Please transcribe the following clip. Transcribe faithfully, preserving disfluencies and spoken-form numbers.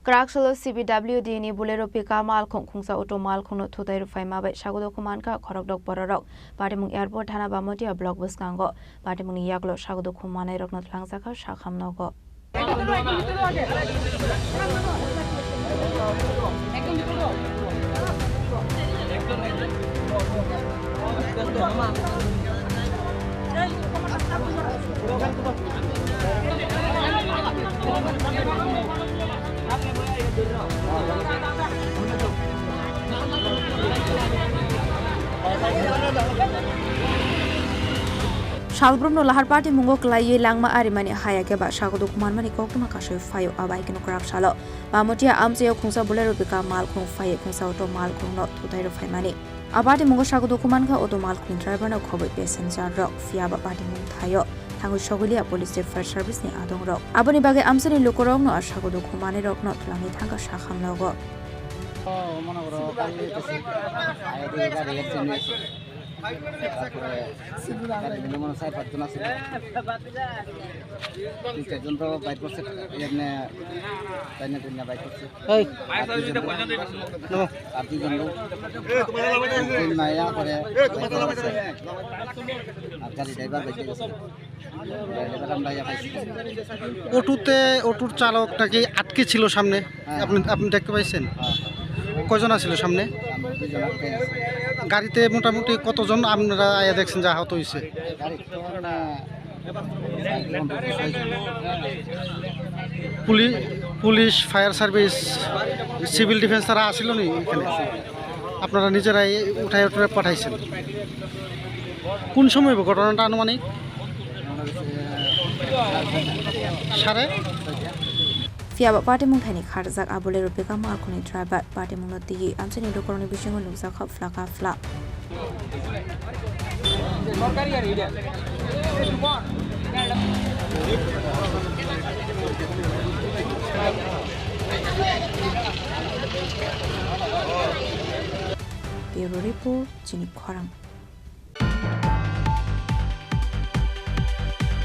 Kwrak salo C B W D ni Bolero pickup malkhung khungsa auto malkhungno thutai rwphaima bai sago dukhu mankha khorokdok bororok. Patimung Airport thana Bamatia block bwskango. Patimungni yagulo sago dukhu manairokno twlangjakha sakham nogo. Salbrumno lahar patimungo kwlaiwi langma arimani haya khe ba sago dukhu manmani koktwma kasui phaio, abo hai kheno kwrak salo Bamatia amchaio khungsa Bolero pickup malkhung phaiwi khungsa auto malkhungno thutai rwphaimani. A patimungo sago dukhu mankha auto malkhungni driver no khobwi passenger rok, phiya ba patimung thaio thangwi sogwi liya police tei fire service ni adong rok. Aboni bagwi amchaini lukurokno a sago dukhu manwi rokno twlangwi thangkha sakham nogo. Oh, mane oro kali kasi. Ayo de gari accident hoyese. Tarpore gari bile mane sai pach jon asil. Tin char jon to bike korse, emne taina tinna bike korse. Hey. Ar dui jon to, no. Ar dui jon to. Tin maya pore bike korse. Ar gari driver bike korse. Gari driver amra ya paisi. অটোতে, অটোর চালক নাকি আটকে ছিল সামনে? হ্যাঁ। আপনি, আপনি দেখতে পাইছেন? হ্যাঁ। কয়জন আছিল সামনে? সামনে দুইজন আটকে আছে। গাড়িতে মোটামুটি কতজন আপনারা আয়া দেখছেন যে আহত হয়েছে? গাড়ি তো না, পুলি-, police, fire service, civil defence তারা আসিল নি এখানে? আপনারা নিজেরাই উঠায় উঠায় পাঠাইছেন? কোন সময় হবে ঘটনাটা আনুমানিক? সাড়ে? Phiya ba patimung thaini kharjak a Bolero pickup malkhungni driver patimungno twiwi amchaini lukurokni bisingo nukjakha phlaka phla. Bureau Report, Chini Khorang.